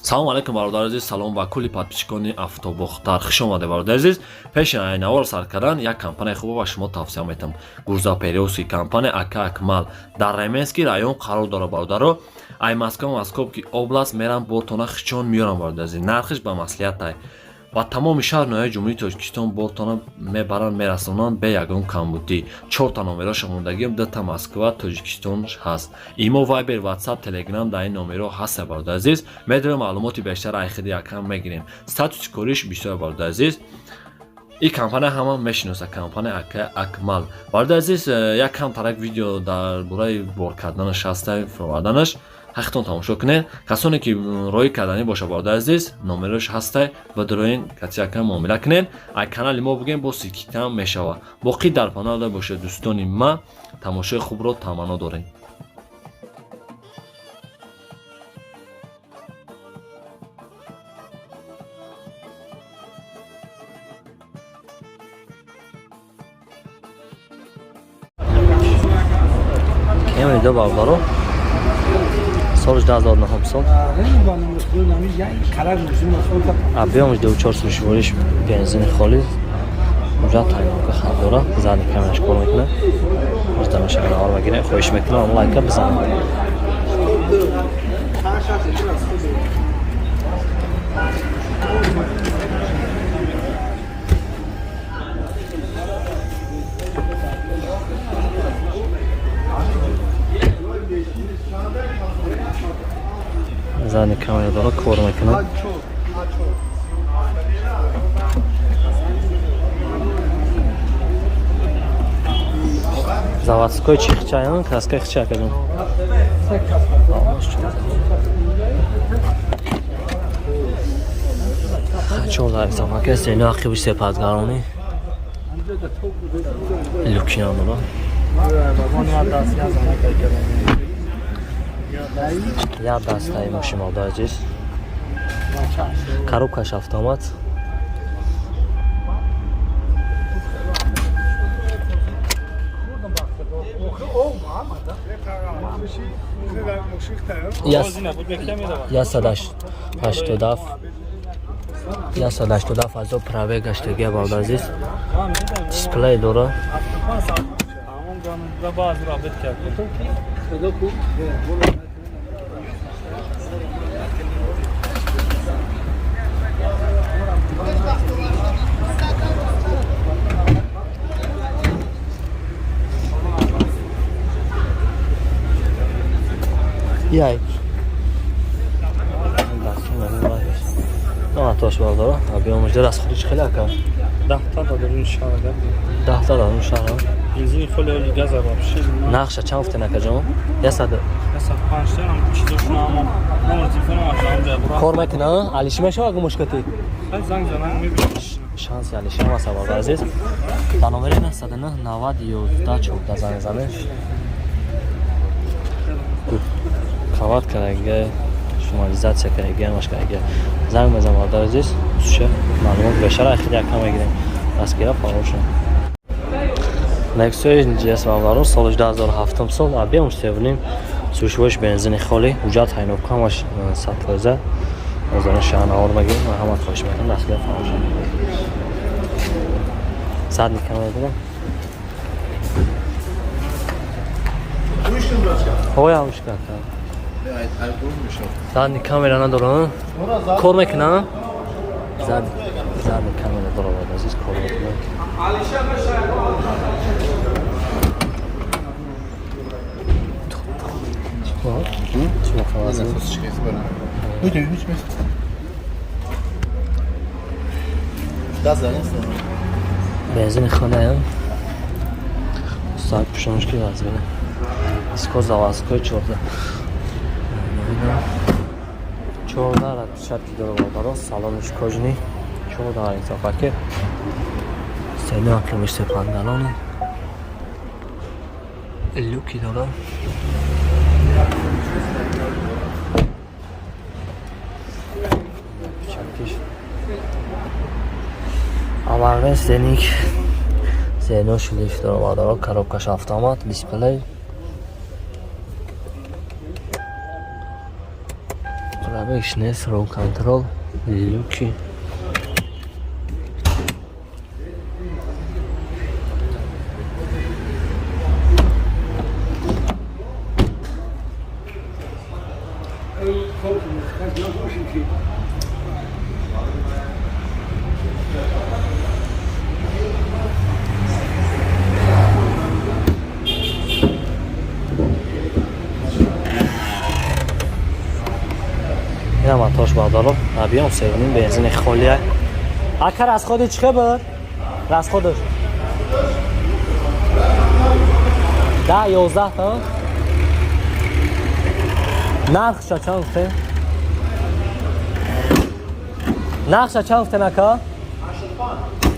Салом алейкум, бародари азиз, салом ба кулли подписчикони Автобохтар. Хуш омаде, бародари азиз. Пеши айнавор сар кардан як компанияи хубо ба шумо тавсия метам. Грузоперевозки компания ака Акмал дар Раменский район қарор дорад, бародаро. Ай Москва, Московский область мерам, бортона хичон меёрам, бародари азиз. Нархиш ба маслиҳатай. Ба тамоми шаҳр ноҳияи Ҷумҳурии Тоҷикистон бортона мебаранд, мерасонанд бе ягон камбудӣ. Чорта номероша мондагиам, дута Москва, Тоҷикистон ҳаст. Имо, Вайбер, Ватсап, Телеграм дар ин номеро ҳаст, бародари азиз. Медонем, маълумоти бештар айхиди якам мегирем. Статуси кориш бисёр, бародари азиз. И компания ҳама мешиноса, компания ака Акмал. Бародари азиз, як кам тарак видео дар бораи бор карданаш ҳаста, фуроварданаш. Ҳақтон тамошо кунед. Касоне ки роӣ карданӣ боша, бародари азиз, номерош ҳастай ва дуроин катиякам муомила кунед. Ай канали мо бигем, бо скидкам мешава. Боқӣ дар паноҳ бошед, дӯстони ма, тамошои хубро таманно дорем. Кемрида, бародаро, соли 2009 сол, объёмаш 24 сушвориш, бензини холис, уҷа тайнока хандора, задний камераш кор мекунад. Озданашаор мегирем. Хоҳиш мекунам, лайка бизанед. Задний камера дора, кор мекунад. Заводской чихча, краска хча кардам. Чорда ҳисобака сено ақиби сепазгаронӣ люкиам дора. Як дастаи мошин, бародари азиз, коробкаш автомат. 187, 187 ҳазор пробег гаштагия, бародари азиз. Дисплей дора. Яй. Тош, бародаро, объёмаш дер аз худиш хеле ака. 10 та дарун шаҳр. 10 та дарун шаҳр. Бензини хеле оли, газа вообще. Нақша чанд гуфтен, акаҷон? 100? 105 та ҳам чизошон, ҳама номер телефонам аз ҳамҷа бура. Кор мекуна? Алиши мешава гумушкати? Хай, занг занан мебинам. Шанси алиши ҳам аст, бародари азиз. Ба номери 909 90 11 14 занг занед. Кават кардаги, шумализатсия кардаги, ҳамаш кардаги. Занг мезанам, бародари азиз, суша маълумот бештар ахир якам мегирем. Дастгира фаромӯш. Lexus GS, бародаро, соли 2007 сол, объём 3,5, сушвош, бензини холӣ, ҳуҷҷат ҳайнобка ҳамаш 100%. Озана шаҳнавор мегирем ва ҳама хоҳиш мекунам, дастгира фаромӯш. Задний камера дорам. Ҳоя, ҳамушка. Задний камера надорам. Кор мекунам? Задний камера дорам, азиз, кор мекунам. Чӣ мехоҳад? Бензини хонаям. Сак пушонш ки аз бина. Диско заводской 14. 14 распечатки дора, бародаро, салониш кожаный. 14 инсофаке. Сено ақибиш сепангалони. Люки дора. Печаткиш. Аварген Сценик. Зено шлиф дора, бародаро, коробкаш автомат, дисплей. Пробегш нест, рол контрол, люки. Инам атош бардоро. Объём севним, бензини холия. Ака, расходи чӣ хебар? Расходаш. 10 11 та. Нархша чанд гуфтем? Нархша чанд гуфтем, ака?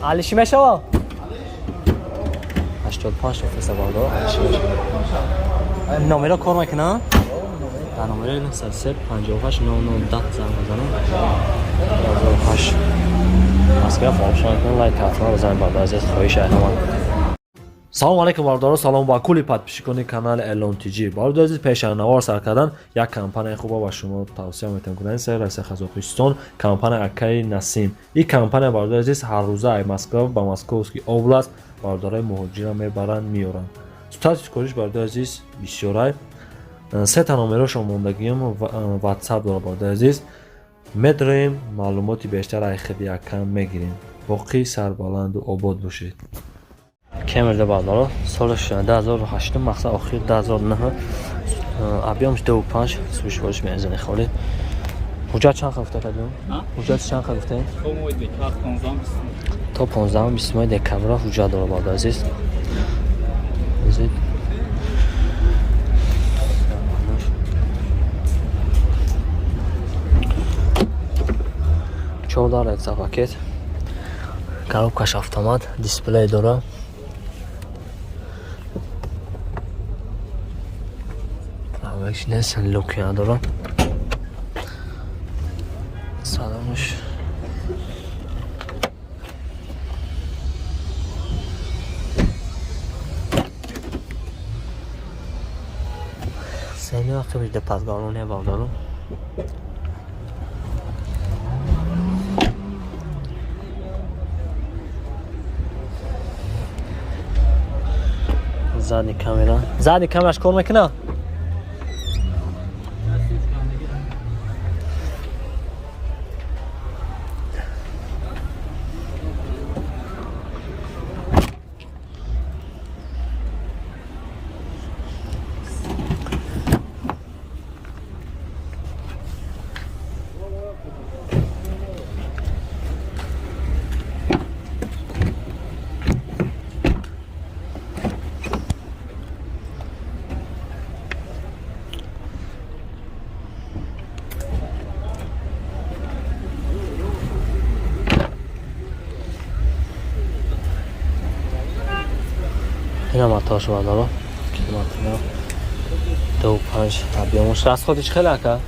Алиши мешава? 85 гуфтеса бардоро, алиши мешава. Номеро кор мекунад? Дар номери 903 58 00 10 занг бизанам. 2008 Москва. Фаромӯш накунед, лайк ҳатман бизанед, бародар азиз, хоҳиш ҳама. Салом алейкум, бародаро, салом ба кулли подписчикони канали Элон ТЖ. Бародари азиз, пеш аз навор сар кардан як компанияи хуба ба шумо тавсия метавонам кунам. Сер Россия, Қазоқистон, компания Акаи Насим. Ин компания, бародари азиз, ҳар рӯза ай Москва ба Московский область бародарои муҳоҷира мебаранд, меоранд. Статус кориш, бародари азиз, бисёрай. Сета номерошон мондагиам, WhatsApp дора, бародари азиз. Медроем, маълумоти бештар ай хиди акам мегирем. Боқӣ сарбаланду обод бошед. Кемерда, бардоро, солаш 2008, мақсад охир 2009, объёмш 25, сӯшвориш бензини холӣ. Ҳуҷҷат чанд гуфта кардем? Ҳуҷҷат чанд гуфтем? То 15 20 декабра ҳуҷҷат дора, бародар азиз. Азиз. Чордаҳ электропакет, коробкаш автомат, дисплей дора. Пробегш нест, люки надора. Салонш сени вақти депазгарония, бародару. Задний камера, задний камераш кор мекунад. Инам атош, бардоро, километр 2,5 объёмуш. Расходиш хеле, ака?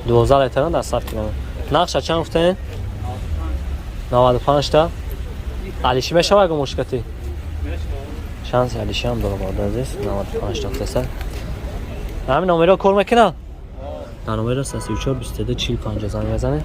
12 литр дар 100 километр. Нақша чанд гуфтен? 95 та. Алиши мешава ягон мушкати? Шанси алиши ҳам дора, бародар азиз. 95 та гуфтеса. Ҳамин номеро кор мекунад? Дар номеро 34 22 40 50 занг мезанед.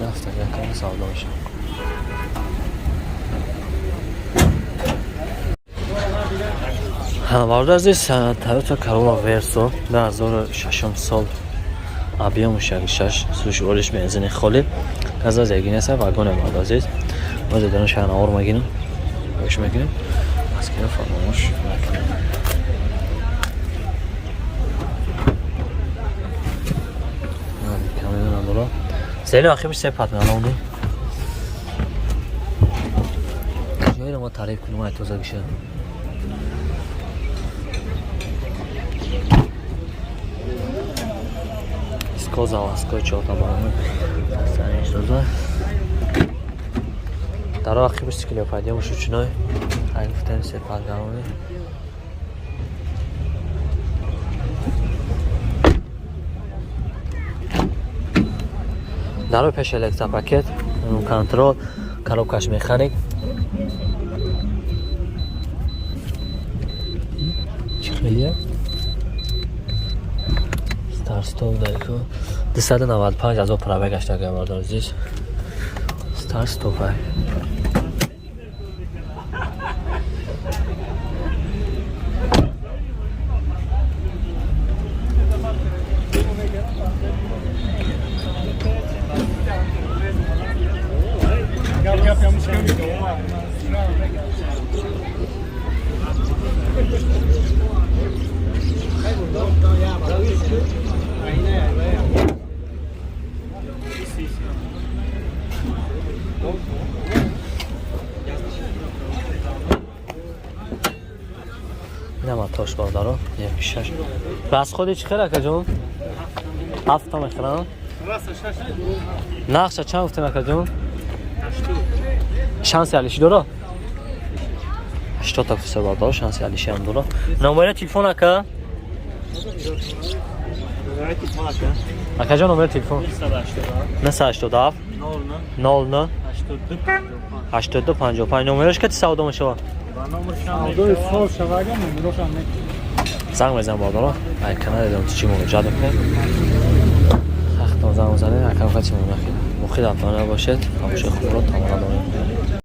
Рафта якам савдо мешавад. Бародар азиз, Toyota Corolla Verso 2006 сол, объёмуш 1,6, сӯшвориш бензини холӣ. Аз аз ягин аст, вагоне, бародар азиз. Мо задан шаҳнавор мегирем, бош мегирем. Аз кина фаромӯш накунем. Камера надора. Зели ахибиш се патманони. Ҷойро мо таъриф кунем, ай тозагиша. Диско заводской, чорта бароми сариш доза. Дар ақибиш циклопедия ручной, ай гуфтем, сепаргарони. Дарои пеш электропакет, контрол, коробкаш механик. Чӣ хелия? Старт-стоп дайку. 295 ҳазор пробег гаштага, бародар азиз. Старт-стоп ай. Инам тош, бародаро, як шаш. Расходи чӣ хел, акаҷон? Ҳафта мехӯрам. Нақша чанд гуфтем, акаҷон? Шанси алишӣ дора? 80 та гуфтеса, бародаро, шанси алишӣ ҳам дора. Номери телефон, ака? Акаҷон, номери телефон? 987 09 82 55. Номераш кати савдо мешавад? Савдои сол шавага, номерошам. Занг мезанам, бародаро. Ай канал дам чӣ муроҷиат мекунем. Хахтон занг мезанем, акам кати муроҷиат. Мухид афтона бошед, ҳамошаи хубро тамона дорем.